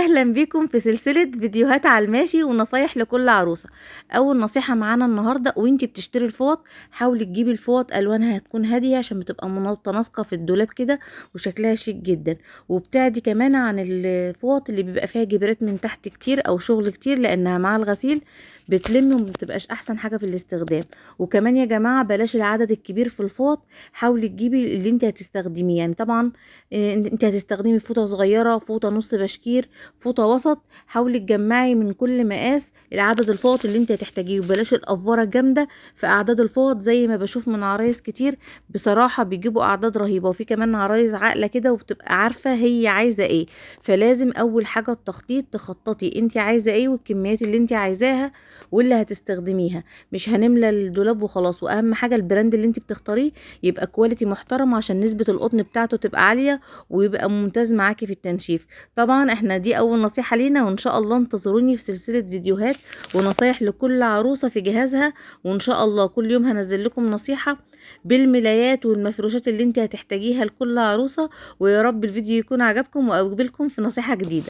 اهلا بيكم في سلسلة فيديوهات على الماشي ونصايح لكل عروسة. اول نصيحة معانا النهاردة، وانتي بتشتري الفوط حاولي تجيبي الفوط الوانها هتكون هادية عشان بتبقى متناسقة في الدولاب كده وشكلها شيك جدا. وابتعدي كمان عن الفوط اللي بيبقى فيها جبرات من تحت كتير او شغل كتير، لانها مع الغسيل بتلم ومبتبقاش احسن حاجة في الاستخدام. وكمان يا جماعة بلاش العدد الكبير في الفوط، حاولي تجيبي اللي انت هتستخدميه. يعني طبعا انت هتستخدمي فوطة صغيرة، فوطة نص بشكير، فوطة وسط، حاولي تجمعي من كل مقاس العدد الفوط اللي انت هتحتاجيه. وبلاش الافوره الجامدة في اعداد الفوط زي ما بشوف من عرايس كتير بصراحة بيجيبوا اعداد رهيبة، وفي كمان عرايس عاقلة كده وبتبقى عارفه هي عايزه ايه. فلازم اول حاجة التخطيط، تخططي انت عايزه ايه والكميات اللي انت عايزاها واللي هتستخدميها، مش هنملى الدولاب وخلاص. واهم حاجة ال brand اللي انت بتختاريه يبقى quality محترم عشان نسبه القطن بتاعته تبقى عالية ويبقى ممتاز معاكي في التنشيف. طبعا احنا دي اول نصيحة لينا، وان شاء الله انتظروني في سلسلة فيديوهات ونصايح لكل عروسه في جهازها، وان شاء الله كل يوم هنزل لكم نصيحة بالملايات والمفروشات اللي انت هتحتاجيها لكل عروسه. ويا رب الفيديو يكون عجبكم واقابلكم في نصيحة جديدة.